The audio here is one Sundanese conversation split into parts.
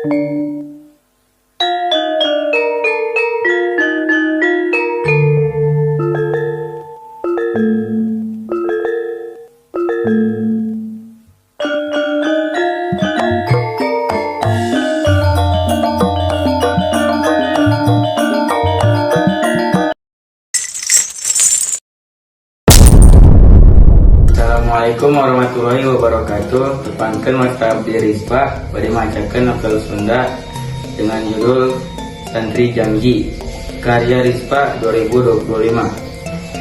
Assalamualaikum warahmatullahi wabarakatuh. Tepangkeun, wasta abdi Rizpa bade macakeun novel Sunda dengan judul Santri Janji karya Rizpa 2025.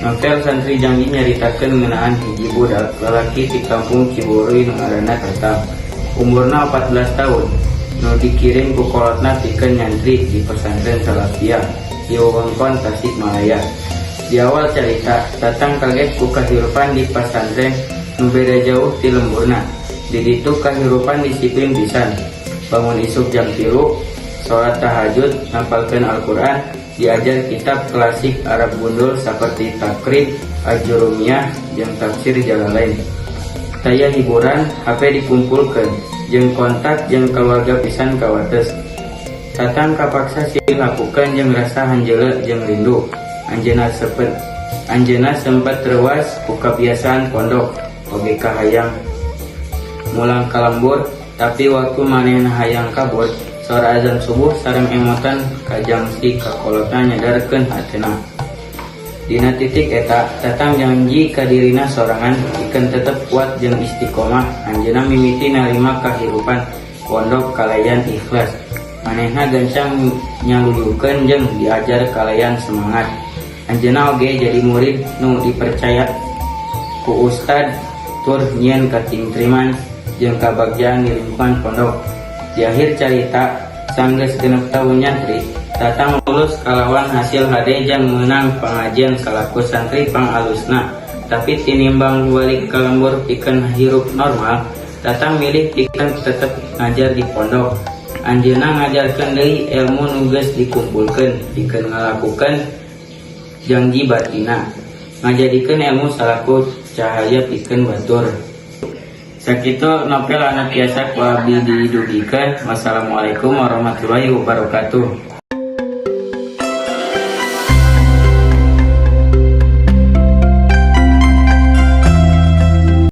Novel Santri Janji nyaritakeun ngeunaan hiji budak lalaki di kampung Ciburuy nu ngaranna Tatang. Umurna 14 tahun, nu dikirim ku kolotna pikeun nyantri di pesantren Salafiyah di wewengkon Tasikmalaya. Di awal cerita, Tatang kaget ku kahirupan di pesantren nu beda jauh ti lemburna. Di ditu kahirupan disiplin pisan. Bangun isuk jam 3, sholat tahajud, ngapalkeun Al-Quran, diajar kitab klasik Arab gundul seperti Taqrib, Ajurumiyah, jeung tafsir Jalalain. Taya hiburan, HP dikumpulkeun, jeung kontak jeung keluarga pisan kawates. Tatang kapaksa silih lakukan jeung rasa hanjeuleu jeung rindu. Anjeunna sempet reuas ku kabiasaan pondok, oge kahayang mulang ka lembur, tapi waktu manehna hayang kabur, sora azan subuh sareng emotan kajangsi ka kolotna nyadarkeun hatena. Dina titik eta, Tatang janji ka dirina sorangan pikeun tetep kuat jeung istiqomah. Anjeunna mimiti narima kahirupan pondok kalayan ikhlas. Manehna gancang nyaluyukeun jeung diajar kalayan semangat. Anjeunna oge jadi murid nu dipercaya ku ustad tur nyieun katintriman jeung kabagjaan di lingkungan pondok. Di akhir carita, sanggeus 6 tahun nyantri, Tatang lulus kalawan hasil hade jeung meunang pangajian salaku santri pangalusna. Tapi tinimbang balik ka lembur pikeun hirup normal, Tatang milih pikeun tetep ngajar di pondok. Anjeunna ngajarkeun deui ilmu nu geus dikumpulkeun pikeun ngalakukeun janji batinna, ngajadikeun ilmu salaku cahaya pikeun batur. Sakitu novel anu tiasa ku abdi didugikeun. Wassalamualaikum warahmatullahi wabarakatuh.